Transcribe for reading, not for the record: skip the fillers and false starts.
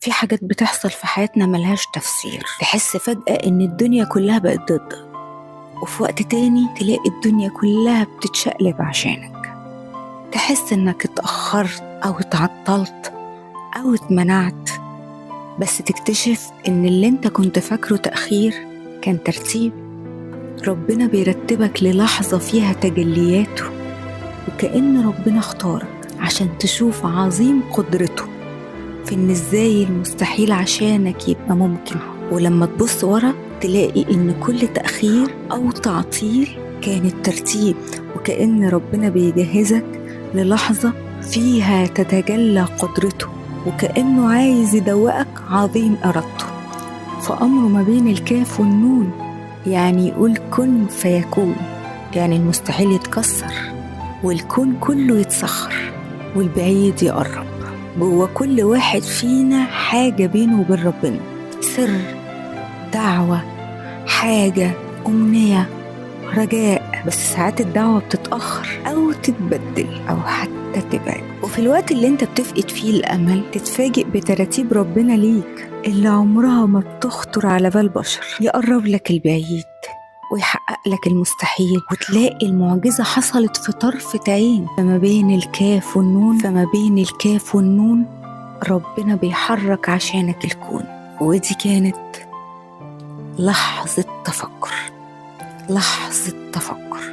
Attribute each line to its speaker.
Speaker 1: في حاجات بتحصل في حياتنا ملهاش تفسير، تحس فجأة إن الدنيا كلها بقت ضدك، وفي وقت تاني تلاقي الدنيا كلها بتتشقلب عشانك. تحس إنك اتأخرت أو اتعطلت أو اتمنعت، بس تكتشف إن اللي انت كنت فاكره تأخير كان ترتيب. ربنا بيرتبك للحظة فيها تجلياته، وكأن ربنا اختارك عشان تشوف عظيم قدرته في إن إزاي المستحيل عشانك يبقى ممكن. ولما تبص ورا تلاقي إن كل تأخير أو تعطيل كانت ترتيب، وكأن ربنا بيجهزك للحظة فيها تتجلى قدرته، وكأنه عايز يدوقك عظيم إرادته. فأمره ما بين الكاف والنون، يعني يقول كن فيكون، يعني المستحيل يتكسر والكون كله يتسخر والبعيد يقرب. جوه كل واحد فينا حاجة بينه وبين ربنا، سر، دعوة، حاجة، أمنية، رجاء. بس ساعات الدعوة بتتأخر أو تتبدل أو حتى تبعد، وفي الوقت اللي انت بتفقد فيه الأمل تتفاجئ بتراتيب ربنا ليك اللي عمرها ما بتخطر على بال بشر. يقرب لك البعيد ويحقق لك المستحيل، وتلاقي المعجزة حصلت في طرفة عين. فما بين الكاف والنون ربنا بيحرك عشانك الكون. ودي كانت لحظة تفكر، لحظة تفكر.